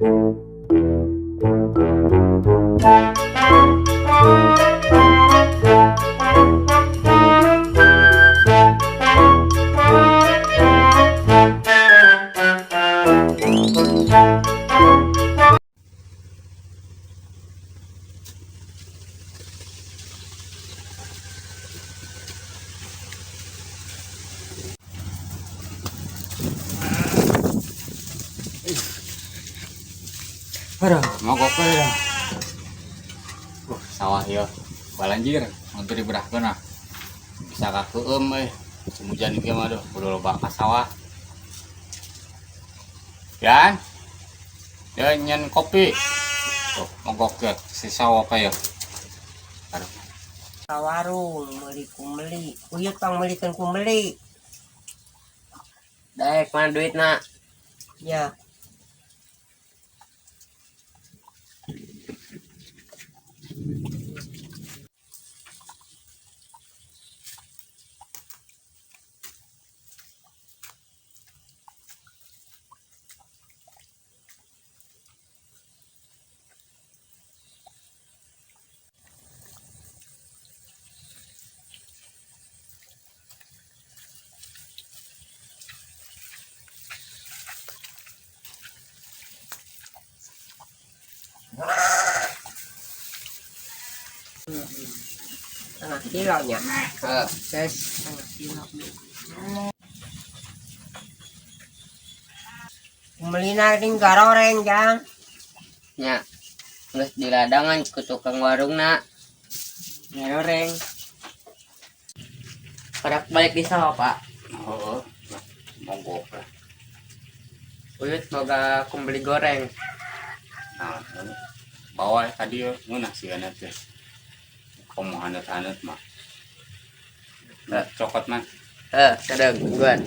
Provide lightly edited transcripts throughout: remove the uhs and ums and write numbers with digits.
Aduh, mogok we ya. Sawah ya. Balanjir, mun teu diberahkeun ah. Bisa kakeueum euy. Musim hujan ieu mah, aduh, kudu loba ka sawah. Yan. Ya nyen kopi. Tuh, mogok ya si sawah ya. Aduh. Ka warung meuli kumbeli. Uyut pang meulikeun kumbeli. Daek, mana duitna? Ya. Setengah kilo nya. Heeh, Ses setengah kilo. Kumbelina ning garoreng, Jang. Nya. Geus diladangan ku tukang warungna. Goreng. Pada balik di sawah, Pak. Heeh. Mogok lah. Uyut boga kumbeli goreng. Nah, bawa tadi ya, ngeunah sih teh. Komo haneut-haneut mah. Nah, cokot mah. Eh, sedang tungguan.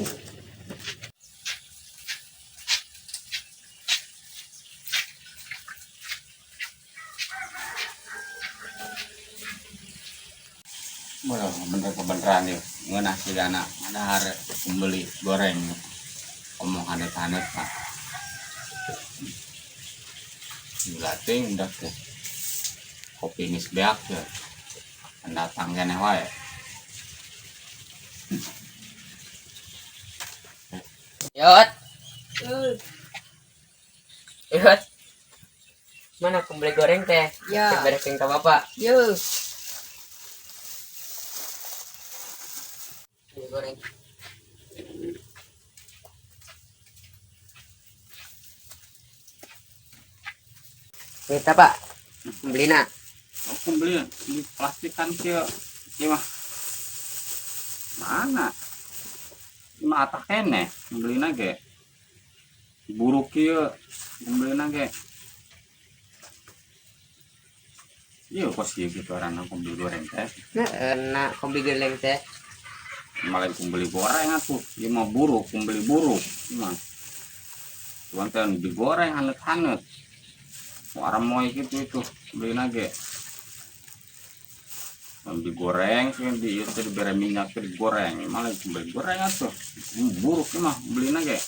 Bener, bener kebenaran ya. Ngeunah sih anak dahar pembeli goreng. Komo haneut-haneut mah. Gila ting udah teh. Kopi geus beak ya. Pendatang keneh wae. Yot. Yot. Mana kumbeli goreng teh? Ya. Beresin ke bapak. Yo. Kumbeli goreng. Minta, Pak. Beli nak. Oh, pembeli di plastikan kieu. Ieu mah. Mana? Ieu mah atah keneh belina ge. Buruk kieu belina ge. Iya kos ieu gitu orang beli goreng teh. Nah, enak kumbeli goreng teh. Malah beli goreng atuh. Ieu mah buruk, beli buruk. Ieu mah. Tuan teh anu digoreng haneut-haneut. Wara moy gitu itu beli ge. Yang digoreng sih di itu diberi minyak teh digoreng. Malah beli goreng atuh. Buruk ieu mah beli ge.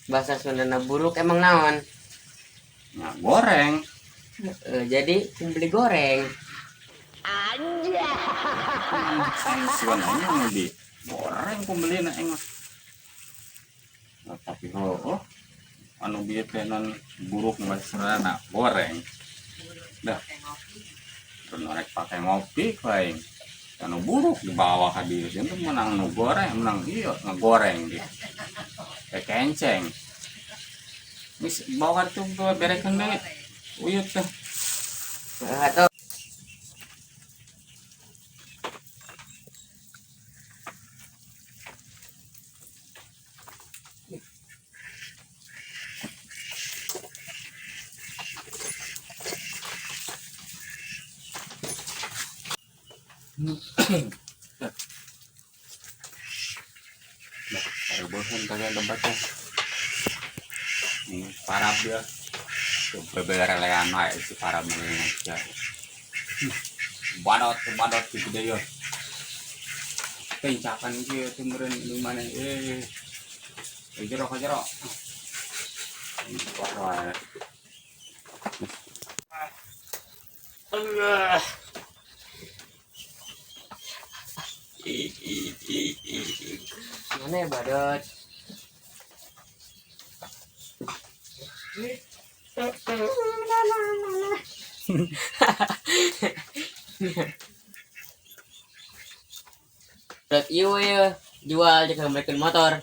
Bahasa Sundana buruk emang naon? Nah, goreng. Jadi kumbeli goreng. Sanes aing mah di goreng kumbelina aing mah. Nah, tapi oh, anu bieu teh non buruk bahasa Sundana goreng. Dah. Terus norek pakai ngopi ku aing. Anu buruk dibawa ka dieu teh menang nu goreng, menang ieu ngegoreng di. Kayak kenceng. Geus bawa ka ditu berekeun deui. Uyut teh. Atuh. Nah, bosan kagak tempatnya. Ini parab ya. Tuh beberelean wae si parab ini aja. Badot, badot gitu deh yo. Pencakan kieu teh meureun indung maneh eh. Ka jero, ka jero. Wah, wae. Allah. Mana ya badut? Badut ieu ya jual jeung belikan motor.